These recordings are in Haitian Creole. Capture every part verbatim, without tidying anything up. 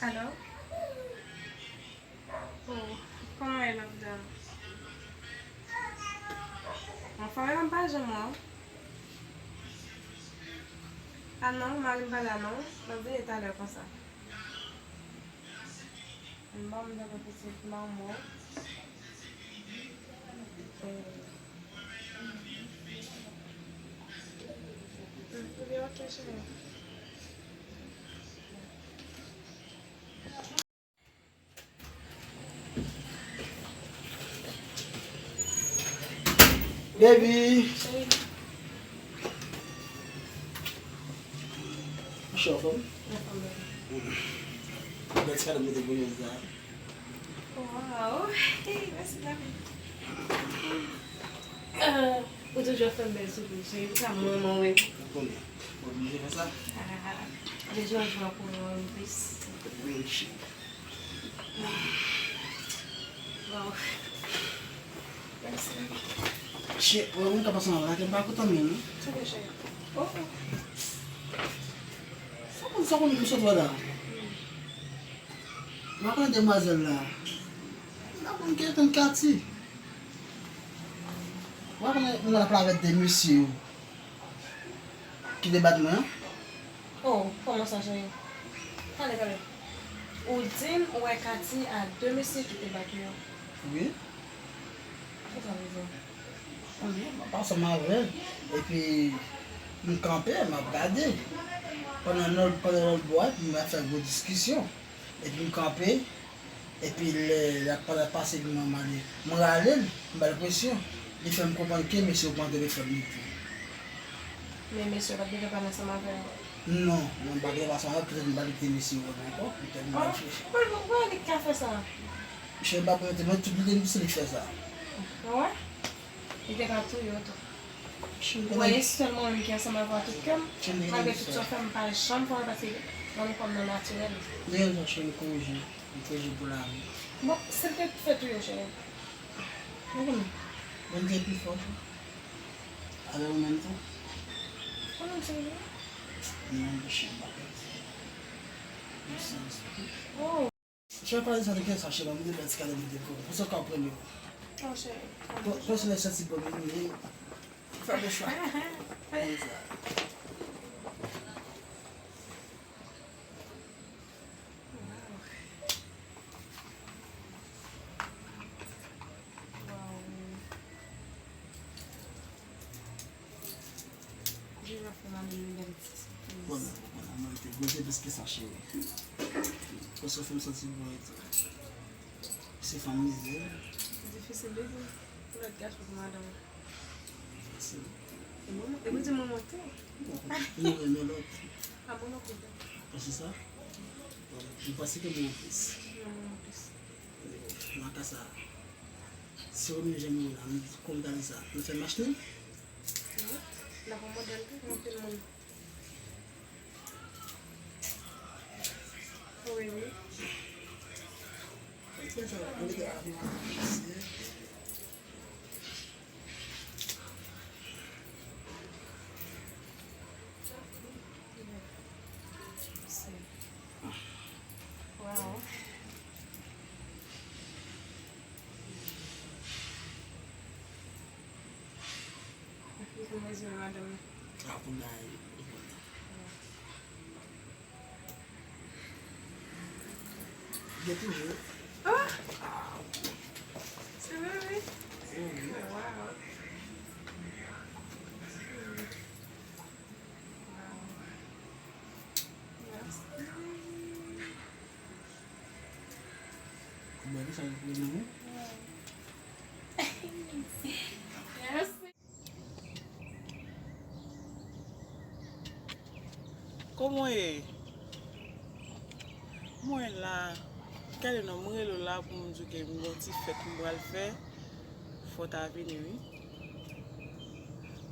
Alo? Oh, kòman e, love dam? Anfòm, m pa janm wè w. Ah non, mari m pa la non. M ap vini talè konsa. Bon, m ta fè pitit manman. Ebyen, ok, cheri. Baby. Mwen chè anfòm. Anfòm, baby. Bèl ti kado m mete pou jodi a. Wow. Mèsi, baby. Ah, ou toujou fè m bèl sipriz, cheri. Ou ka mwen, mwen, wi. Ou konnen. Mwen oblije fè sa. Ah, de jou an jou, w ap renmen m plis. Wi, cheri. Wow. Mèsi. Chè, wè, mwen ka pase nan lakay, m pa kontan menm, non. Sa fè, chè? Oh, oh. Sa konn, sa konn ki sot wè la? M pa konnen demwazèl la. M pa konn ki tann Kati. M pa konnen, mwen ap pale avèk de mesye yo. Ki te bat mwen an? Oh, kòman sa, cheri? Pale, pale. Ou di m ou wè Kati a de mesye ki te bat ou yo? Wi. Sa sa vle di? Wi, m ap ansanm avè l. Epi, m kanpe, m ap gade. Pandan lòt, pandan lòt bò a, epi m ap fè gwo diskisyon. Epi m kanpe, epi lè, lè pandan l pase, epi mwen, m ale, m rale l, m ba l presyon. Li fè m konprann ke mesye yo pran telefòn li tou. Men mesye yo pa t gentan pale ansanm avè w? Non, non, m pa t gentan pale ansanm avè l, petèt m pa t kite mesye yo wè m ankò, petèt m pa t. Oh, poukisa li ka fè sa? Mesye m pa pran telefòn, tout li te di se li k fè sa. Wè? Li te ka touye w tou. Ou wè, e sèl mwen menm ki ansanm avè w tout kè m. Malgre tout sa w fè, m pa janm fè w, paske nan nou fè m nan natirèl. Li gen rezon, cheri, m korije. M korije pou lavi. Bon, si l te fè touye w, cheri. Ou konnen. Bon, m te pi fò, cheri. Avè ou menm tou. Konnen, cheri. Non, bouch mwen pa pèdi. Mèsi, mèsi. Oh. Chè, pale sa de kè sa, chè, ban m de bèl ti kado mete pou ou. Pou sa w ka premye. Oh, chè. Pran, pran sou lè santi bon, men, men, fè bon chwa. Konn sa. Wow. Jewova fè mari m yon bèl ti sipriz. Bon, bon, bon, mwen te gwo te plis ke sa, cheri. Paske w fè m santi bon etou. Se fanm mizè. Difisil, wi, pou lòt gason pou madanm. Difisil. E mwen, e mwen di mwen monte. Non, non, non, non. A mwen non kontan. Panse sa? Bon, m panse ke mwen an plis. Non, mwen an plis. Nan ka sa, si w menm jan mwen la, m konn gade sa, nou fè match nou? Wi, n ap yon modèl tou, anpil moun. Wi, wi. Mwen sa, mwen te avè w. Wow. Li pou mezire madanm nan. A, pou bagay. Gen toujou. Ah! Se vre, wi. Wi, wi. Wow. Wow. Mèsi. Kouman ki sa yo pou nou? Mèsi. Kòman w ye? Mwen la. Gade non, m rele w la pou m di w ke m gen yon ti fèt m pral fè. Fò w ta vini, wi.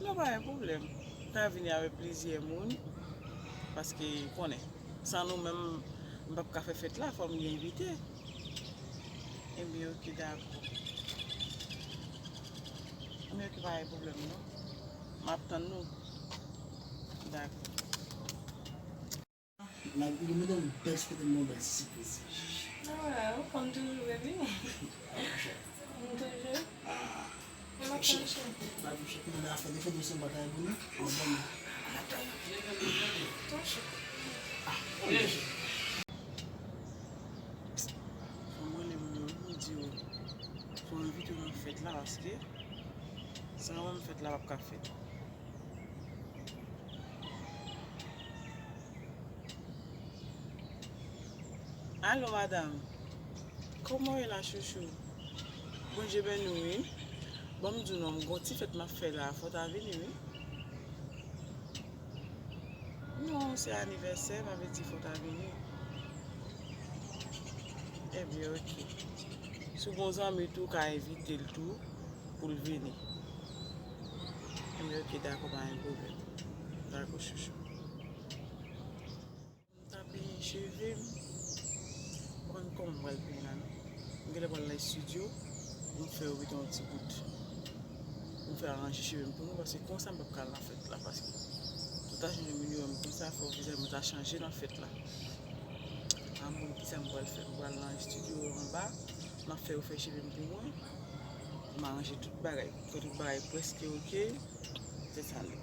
Non, pa gen pwoblèm. M ta vini avèk plizyè moun. Paske, ou konnen, san nou menm, m p ap ka fè fèt la, fò m gen envite. Ebyen, oke, dakò. Ebyen, oke, pa gen pwoblèm, non. M ap tann nou. Dakò. Like, li mete yon bèl sipèt, yon bèl ti sipriz. Ah, ou konn toujou, baby. Ah, monchè. M toujou. Ah. M ap chèche. Ba m chèche nan afè de foto sou bagay pou nou. Mwen bon. Tou chou. Ah, monchè. Fò m rele moun yo, m di yo. Fò m envite yo nan fèt la, paske san mwen, fèt la p ap ka fèt. Alo, madanm. Kòman w ye la, chouchou? Bondye beni w, wi. Bon, m di w non, m gon ti fèt m ap fè la, fò w ta vini, wi. Non, se anivèsè, pa vle di fò w ta vini. Ebyen, oke. Si w gon zanmi tou, w ka envite l tou pou l vini. Ebyen, oke, dakò, pa gen pwoblèm. Dakò, chouchou. M ta penyen cheve m. M pa konn kòman m pral penyen la, non. M genlè pral nan estidyo pou m fè yo mete yon ti bout. Pou m fè aranje cheve m pou nou, paske konsa m p ap ka al nan fèt la, paske tout ajan de moun yo wè m konsa, fò vizaj mwen ta chanje nan fèt la. A mwen, kisa m pral fè? M pral nan estidyo anba, m ap fè yo fè cheve m pou mwen, m aranje tout bagay. Fè tout bagay prèske oke. Se sa l ye.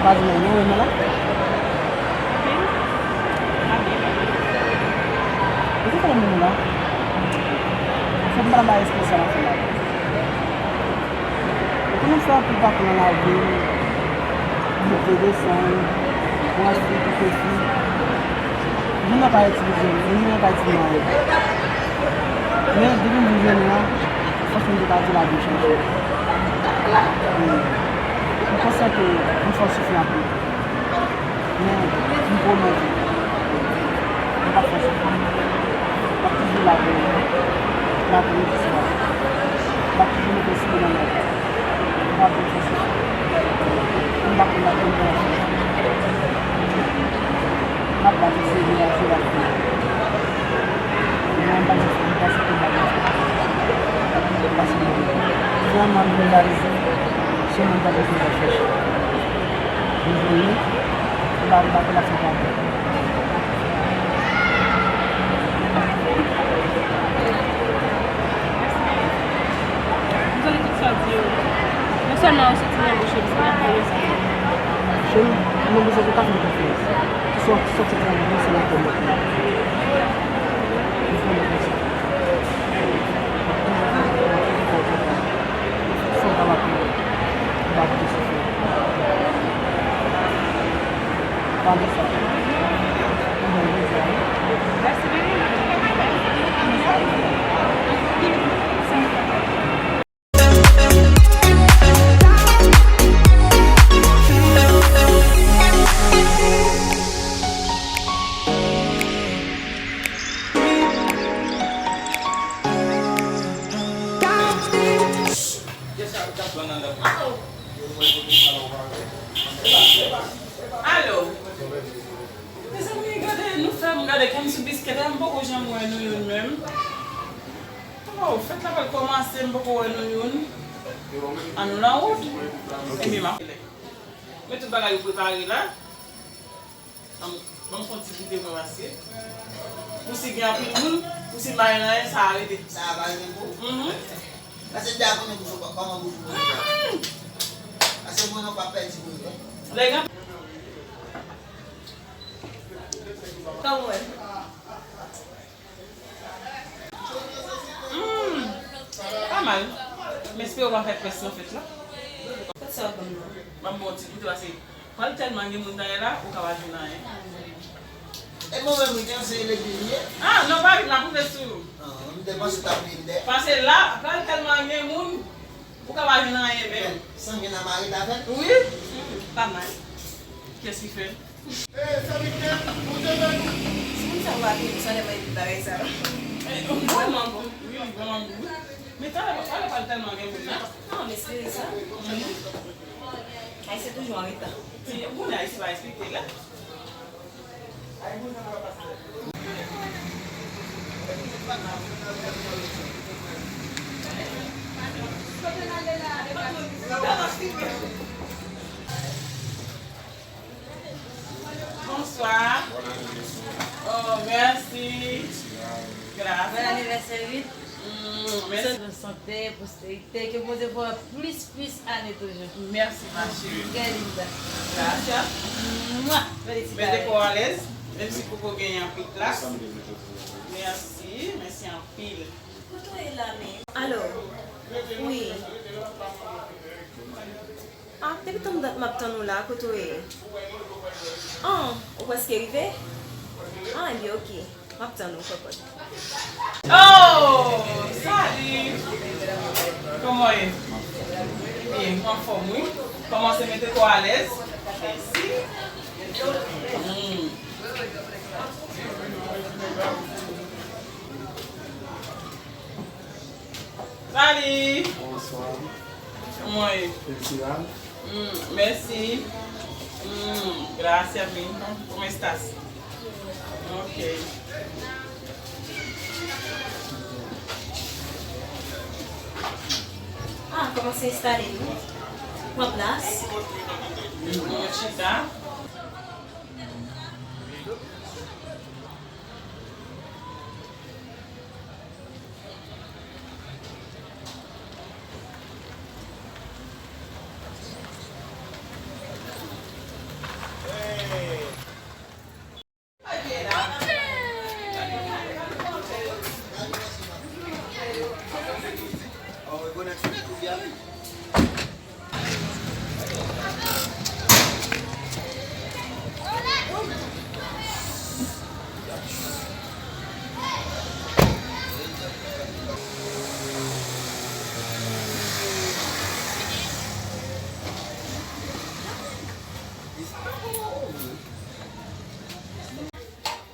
Pa di mwen, nou renmen la? Anpil. Anpil, anpil. Ou te fè moun la? Fò m pa bay espesyal ansanm avè w. Ou konnen sa, pou pa pran lavi, monte desann, pran fi, kite fi. Moun nan pa iti vin jwenn, moun nan pa iti mwen. Men, depi m vin jwenn la, fason m te ka di lavi chanje. Wi. M konstate m fè w soufri anpil. Men, m pwomèt ou, m p ap fè w soufri. M ap toujou la pou ou. Maten, midi, swa. M ap toujou mete w sou nan nèt. M p ap fè w soufri. M p ap fè w soufri. M ap ba w seri a sou la. Mwen pa gen fòm pase pou bagay sa. Pase pou bagay sa. Vrèman, m reyalize, se mwen pa bezwen al chèche. M jwenn li, m pa, m pa konn ap fè bagay. M konnen tout sa w di yo. Non sèlman yo soti nan bouch yo, se pa pou yo sa. Cheri, mwen bezwen pou w ta fè m konfyans. Sòti, sòti nan bouch mwen, se nan kò mwen. Alo. Mezanmi, gade, nou fè m gade kòm sou biskèt, m poko janm wè nou youn menm. Oh, fèt la pral kòmanse, m poko wè nou youn. An nou nan wout. Ebyen, m ap met tout bagay yo prepare la. Ban m, ban m fè yon ti goute mwen, paske pou si gen anpil moun, pou si m pa jwenn anyen, sa a rete. Sa a pa rete pou ou? Mhm. Paske m te a konnen pou sou kòman pou ou. Paske mwen non pa pèdi pou ou. Lè gen Kòman w wè? Hmm, pa mal. M espere w pa fè pès nan fèt la. Fèt sa w ap ban m nan? M ap ba w ti goute paske pral tèlman gen moun dayè la, ou ka pa jwenn anyen. E mwen menm, wi, se legliz li ye? Ah, non, pa vin la, m ap rive sou ou. Ah, m te panse w t ap vin dèyè. Paske la, pral tèlman gen moun, ou ka pa jwenn anyen menm. San gen nan mare t avè l? Wi, pa mal. Kiyès ki fè l? Si moun sa yo pa vini, sa lè mwen epi bagay sa yo. Li vrèman bon. Wi, li vrèman bon. Men talè, talè pa tèlman gen moun nan. Non, m espere sa. Ayisyen toujou an reta. Ou konnen Ayisyen pa respekte la. Bonswa. Oh, mèsi. Grasya. Bòn anivèsè, wi. Mm, mèsi. Sante, pwosperi. Te ke Bondye ba w plis, plis ane toujou. Mèsi, ma chérie. Gade li la. Gracias. Mwa! Gade ti bagay. Mete kò w alèz, menm si poko genyen anpil plas. Mèsi, mèsi anpil. Kote w ye la menm? Alo? Wi. Ah, depi tann dat m ap tann ou la, kote w ye? Ah, ou prèske rive? Ah, ebyen, oke. M ap tann ou, kòkòt. Oh, salut! Kòman w ye? Byen, m anfòm, wi. Kòmanse mete kò w alèz. Mèsi. Mm. Salut! Bonswa. Kòman w ye? Felicidades. Mm, mèsi. Mm, gracias, mijo. ¿Cómo estás? Ok. Ah, kòmanse enstale nou. Pran plas. Mm, chita.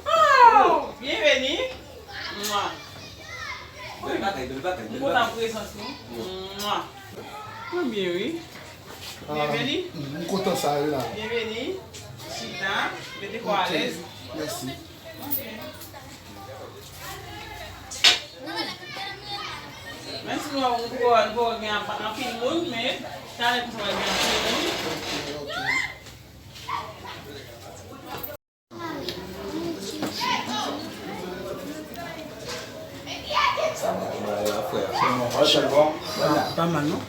Oh, bienvenue. Mwa. Bèl bagay, bèl bagay, bèl bagay. M kontan prezans nou. Mwa. Mwen byen, wi. Ah, bienvenue. M kontan sa, wi, la. Bienvenue. Chita, mete kò alèz. Ok. Mèsi. Ok. Menm si nou wè nou poko, nou poko gen anp-, anpil moun, men talè konsa w gen anpil moun. Ok, ok. Sa mete m la, frè. Se bon, se bon. Pa mal, non?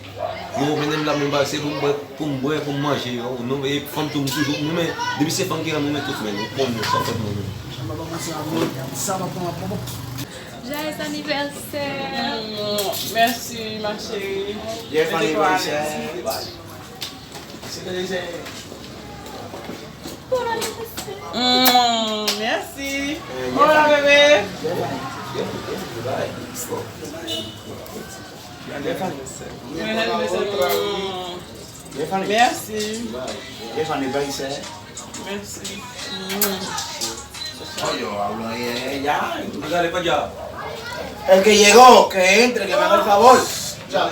Yo, mennen m la, men ba, se pou m bwè, pou m bwè, pou m manje, yo. Nou, e fanm tou, m toujou, nou, men, depi se fanm ki la, nou, men tout, men, nou konn, nou, sa fèt, nou, men. Sa va pran, pran, pran. Joyeux anniversaire! Mm, mèsi, ma chérie. Joyeux anniversaire. Mete kò alèz. Mm, mèsi. Hola, bébé. Joyeux anniversaire. Mm. Mèsi. Mèsi. Mm. Oye, hablo ya, ya. El que llegó, que entre, que me haga el favor. Ya.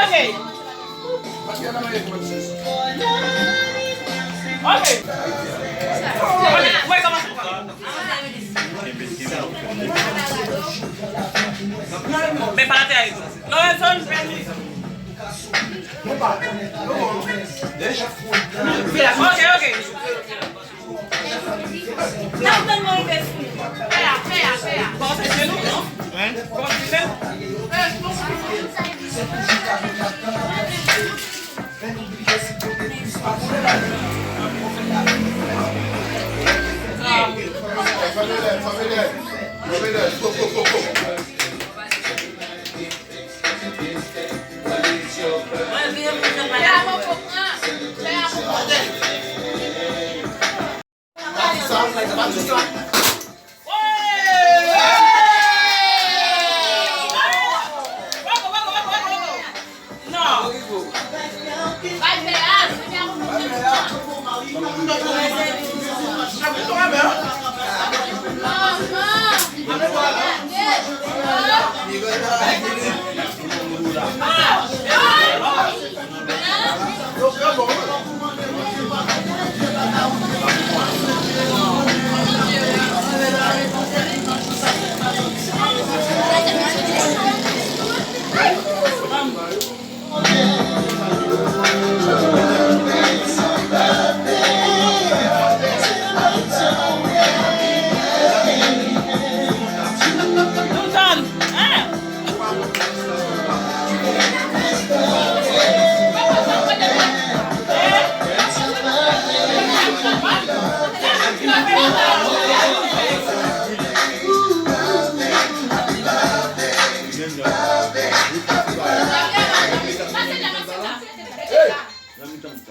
Ok. Ok. Ok, mwen kòmanse. Men pa atè a tou. Lorenzo, pèmi. Ok, ok. N ap tann mwen rive sou nou. Fè a, fè a, fè a. Kòman se jenou? Kòman se jenou?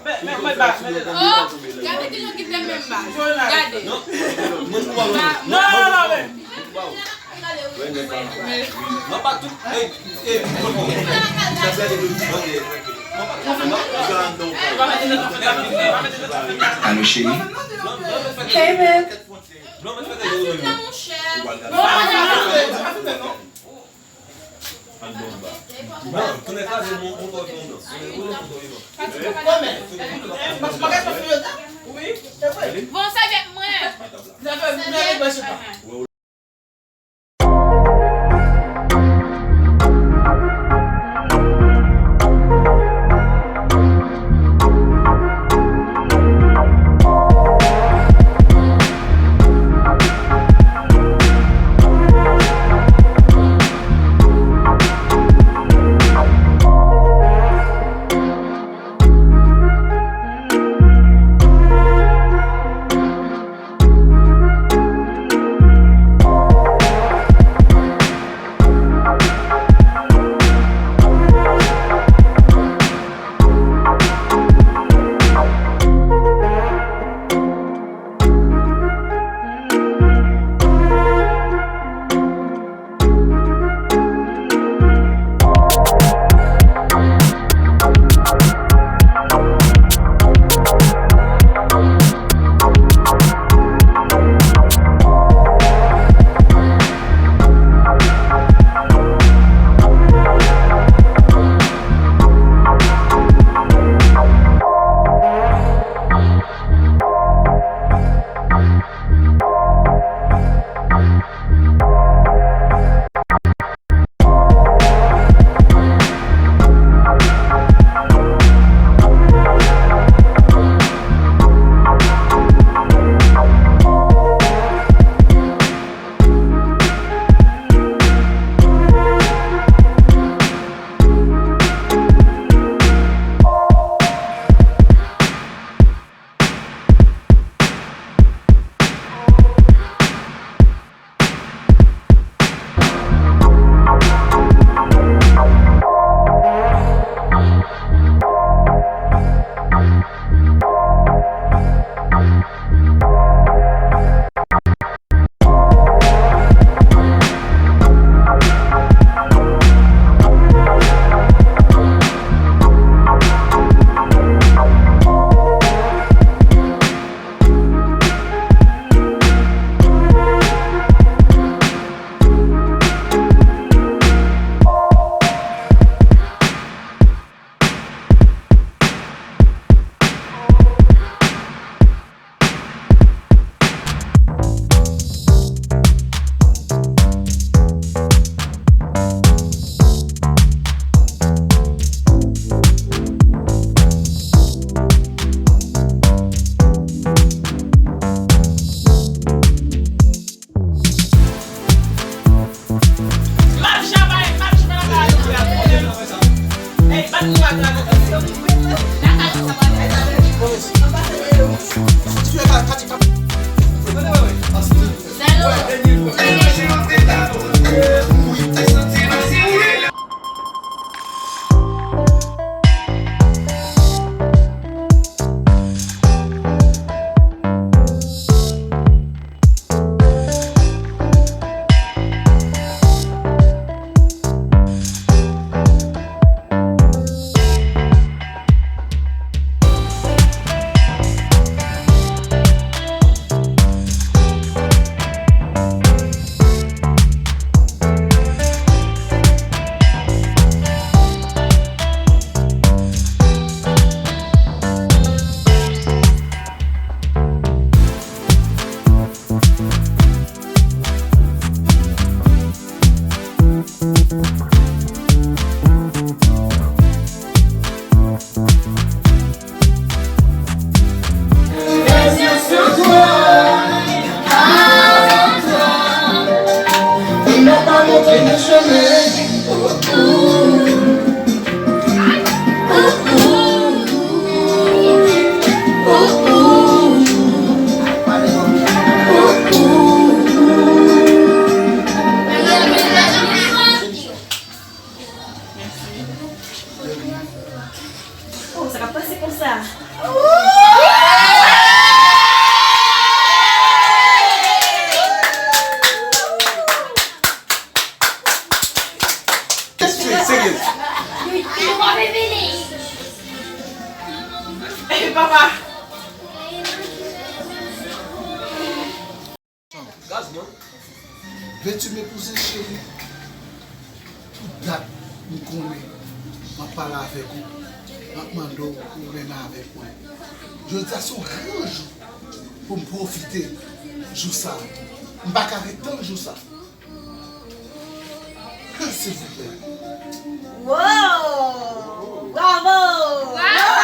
Men, men, men, ba, men, oh, gade ki jan ki te menm ba. Gade. Non, non, non, men. Mwen pa tout, ey, ey, Alo, cheri? Hey, babe. Bon, sèvyèt mwen. Gaz, man. Venntuit me kouzen cheri. Tout dat m konnen m ap pale avèk ou, m ap mande w pou w renmen avèk mwen. Jodi a se yon gran jou pou m pwofite jou sa. M pa ka ret tann jou sa. Silvouplè. Wow! Bravo! Bravo!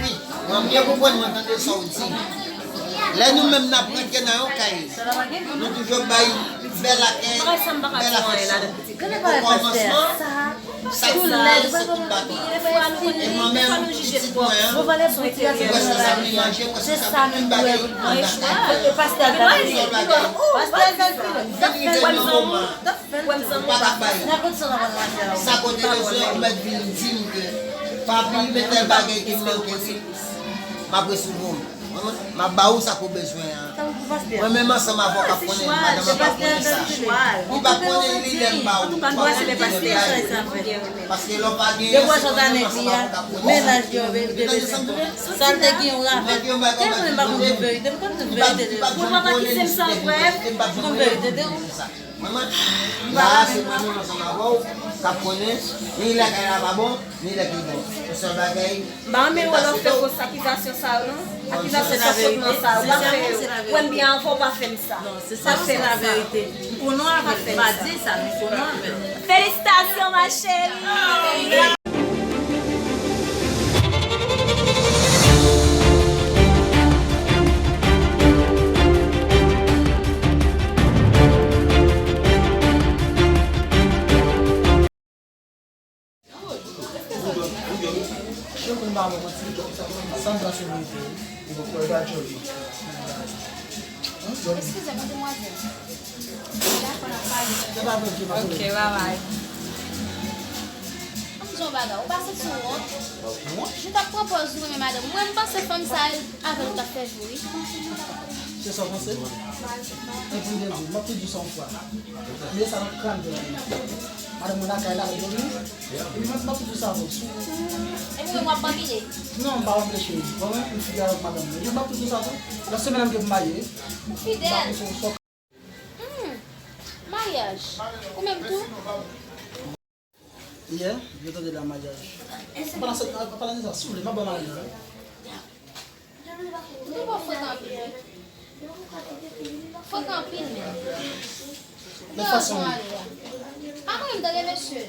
Wi, mwen byen konprann, mwen tande sa w di. Lè nou menm n ap rantre nan yon kay, nou toujou bay bèl akèy, bèl afeksyon. Depi okòmansman, sa k tou lèd se kout baton. E mwen menm, pitit mwen an, prèske sa m li manje, prèske sa m li bagay anndan kay. Sèl bagay, vin rive nan moman, ou pa ka bay. Sa ke w te bezwen, ou mèt vin di m ke, papi, men tèl bagay ki m manke li, m ap resevwa w. M ap ba ou sa ke w bezwen an. Mwen menm ansanm avè w k ap konnen, madanm an p ap konnen sa. Li p ap konnen li lè m ba ou, ou p ap konnen li lè m ba li. Paske lè w pa genyen, se mwen menm ansanm avè w k ap konnen sa. Ou tande sa m di w? Ou mande yon bagay, ou pa di m konnen, li p ap, li p ap janm konnen li se defektif, li p ap janm konnen li se sa. Manman, la a se mwen menm ansanm avè w k ap konnen ni lè kay la pa bon, ni lè ke l bon. Yon sèl bagay, m pa renmen wè lè w fè fo akizasyon sa yo, non. Akizasyon san fondman sa yo, pa fè yo. Wè m byen avè w, pa fè m sa. Non, se sa, se laverite. M konnen avè l, m pa di sa, men m konnen avè l. Félicitations, ma chérie! Eskize m, demwazèl. Ok, bye bye. Ann di yon bagay, ou pa santi w wont? Wont? Ou t ap pran pòz ou renmen madanm ou. Mwen, m panse fanm sa avè l ou t ap fè jou, wi. Se sa w panse? Epi m te di w, m ap tou di w sa yon fwa. Mete sa nan kran m. Madanm mwen lakay la, l ap dòmi. Epi m ap tou di w sa ankò. Epi mwen, w ap banbile? Non, m pa banbile, cheri. Bon, mwen, m fidèl avèk madanm mwen. Epi m ap tou di w sa tou. Nan semèn nan m gen pou m marye. Fidèl? Hmm, maryaj. Ou menm tou? Yè, yo tande la maryaj. An palan sa, an palan de sa, si w vle, m ap ba w maryaj la, wi. Ou te ba w fòt anpil, wi. Fòt anpil, menm. Lòt fason, wi. Pa mwen menm, tande, mesye.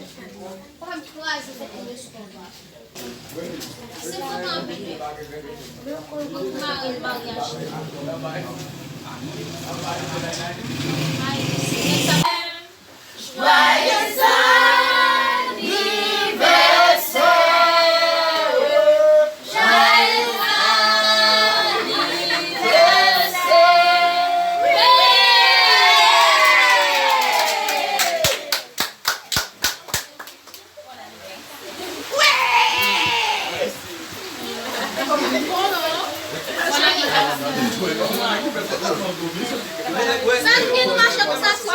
Pa fè m kraze tèt nou, mesye, konsa. Se fòt anpil, wi. Mwen pou mare l maryaj. Ay, mesye, nèg sa. Joyeux anniversaire, joyeux anniversaire. Sa nou gen nou mache konsa sou.